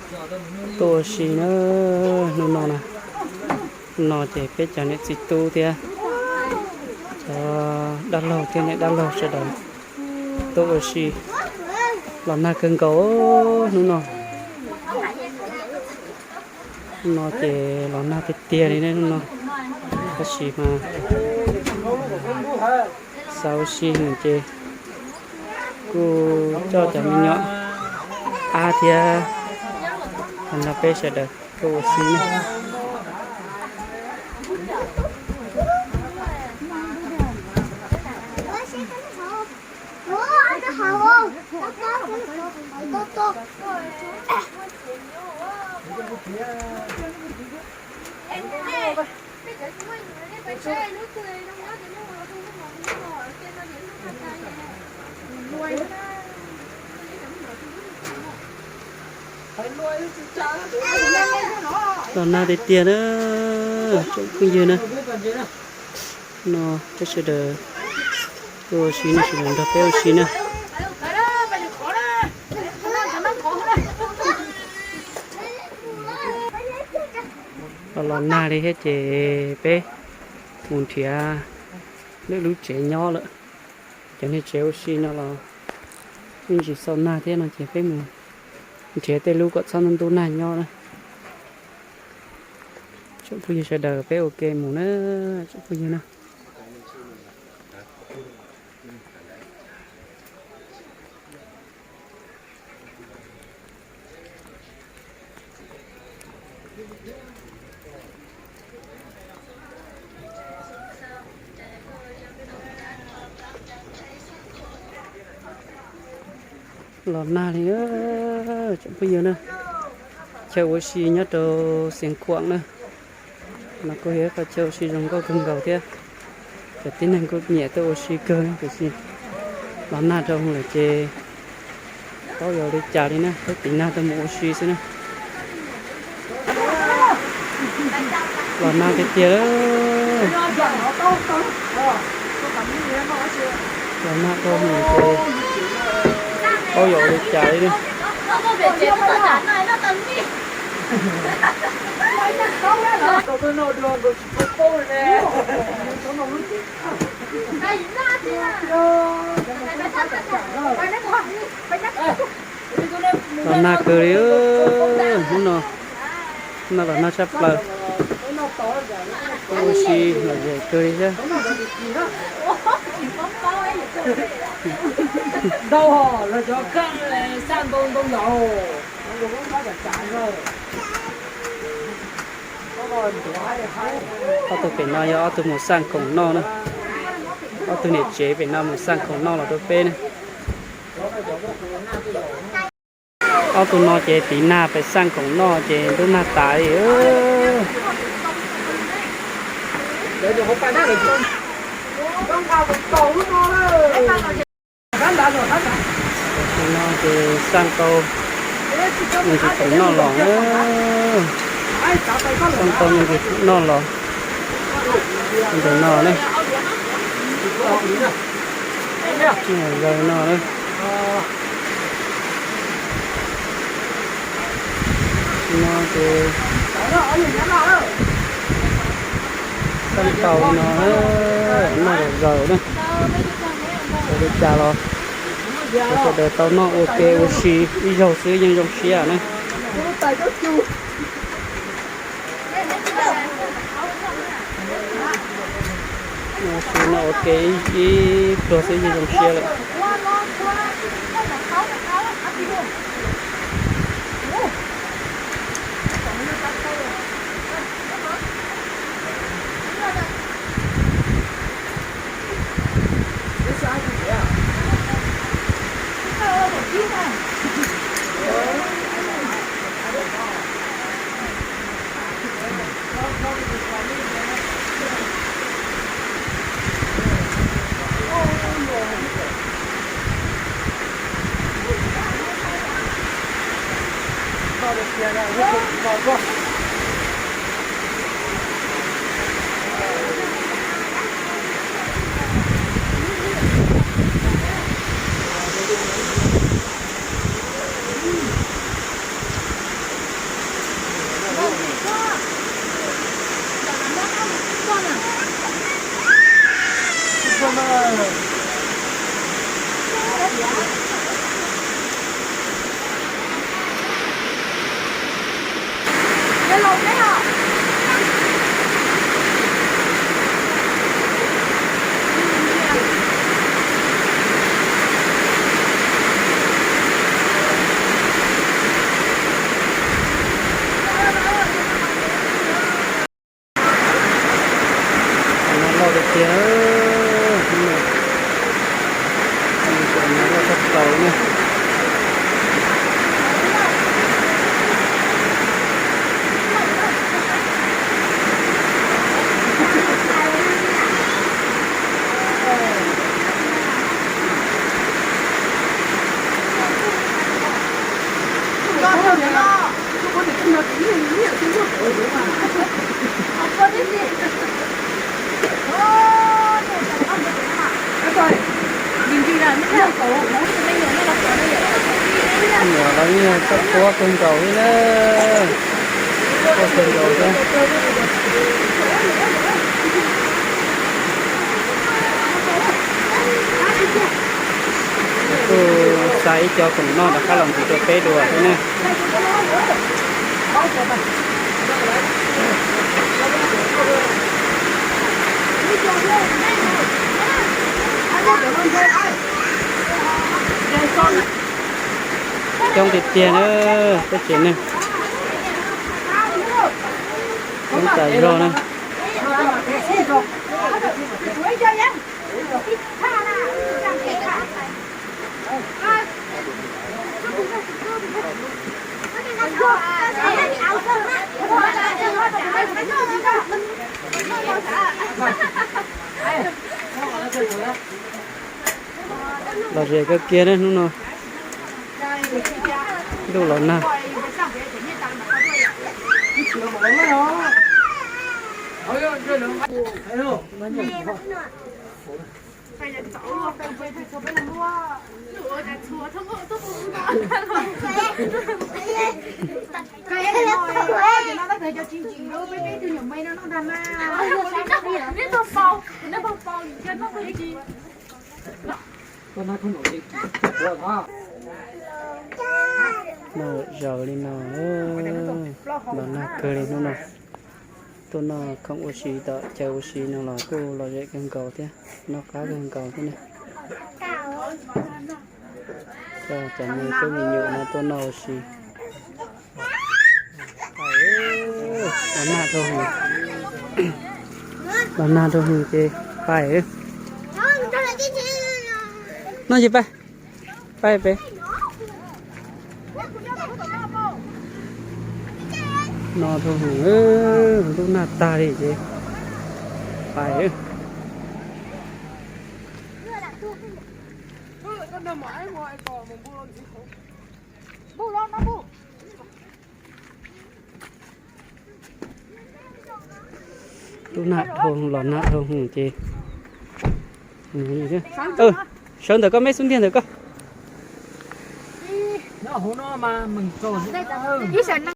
Tuaj ua si na, hnub no na, no ces peb cov niam txiv tub thiab cov dab laug thiab niam dab laug sawv daws tuaj ua si los nag kawg nkaus hnub no. No ces los nag tiag tiag li ne hnub no, tab sis mas xav ua si ces kuj coj cov me nyuam ab thiab nrog peb sawv daws tuaj ua si ne. Los nag tiag tiag na, tsoom phooj ywg na. No peb sawv daws tuaj ua si ne, sawv daws nrog peb ua si na. Los los nag li thiab ces peb mus nrhiav lwm lub tsev nyob lawm. Cov niag tsev ua si no los me ntsis xaus nag thiab no ces peb mus nrhiav tej lub kom txhob ntub nag nyob na. Tsoom phooj ywg sawv daws peb ua ke mus na, tsoom phooj ywg na. Los nag li, tsoom phooj ywg na, chaw ua si nyob rau Xeev Khuam na, mas kuj yog ib qhov chaw ua si zoo nkauj kawg nkaus thiab. Cov tib neeg kuj nyiam tuaj ua si kawg tiam sis los nag dhau lawm ces paub yuav ua li cas li na, peb tiv nag tuaj mus ua si xwb na. Los nag tiag tiag, los nag dhau lawm ces paub yuav ua li cas li na. Los nag kawg li, hnub no, hnub no los nag tshaj plaws. Ua si lom zem kawg li thiab. Ob tug pem no yog ob tug mus xaj khoom noj na. Ob tug niam tsev pem no mus xaj khoom noj los rau peb ne. Ob tug no ces tiv nag pem xaj khoom noj ces ntub nag tas li. Tam sim no ces xaj tau me ntsis khoom noj los, xaj tau me ntsis khoom noj los ntawm no ne. Zaws no na. No ces xaj tau no, noj zaws zaws na. Ua li cas los sawv daws tau noj ua ke ua si ib zaug xwb yeej zoo siab na. Ua si noj ua ke ib pluag xwb yeej zoo siab lawm. Cov no loj tiag tiag, cov no loj tshaj plaws ne. Nyuam los yeej txawj quab kawg nkaus li na, quab kawg nkaus thiab. Kuj xa ib co koom noj rov qab los ntxiv rau peb dua thiab ne. Coob tiag tiag na, teb tsev neeg coob tas zog na. Lom zem kawg kiag ne hnub no. Ntuj los nag. Noj zaws li no, los nag kawg li hnub no. Tuaj noj khoom ua si tom chaw ua si no los kuj lom zem kawg nkaus thiab, noj qab kawg nkaus thiab ne. Coj cov me tub me nyuam no tuaj noj ua si. Los nag rau hwv, los nag rau hwv ces pais. Noj ces pais, pais pem. Noj rau hwv, ntuj nag tag li ces pais. Ntuj nag dhau, los nag dhau hwv ces sawv ntawm koj, meb xub ntiag ntawm koj.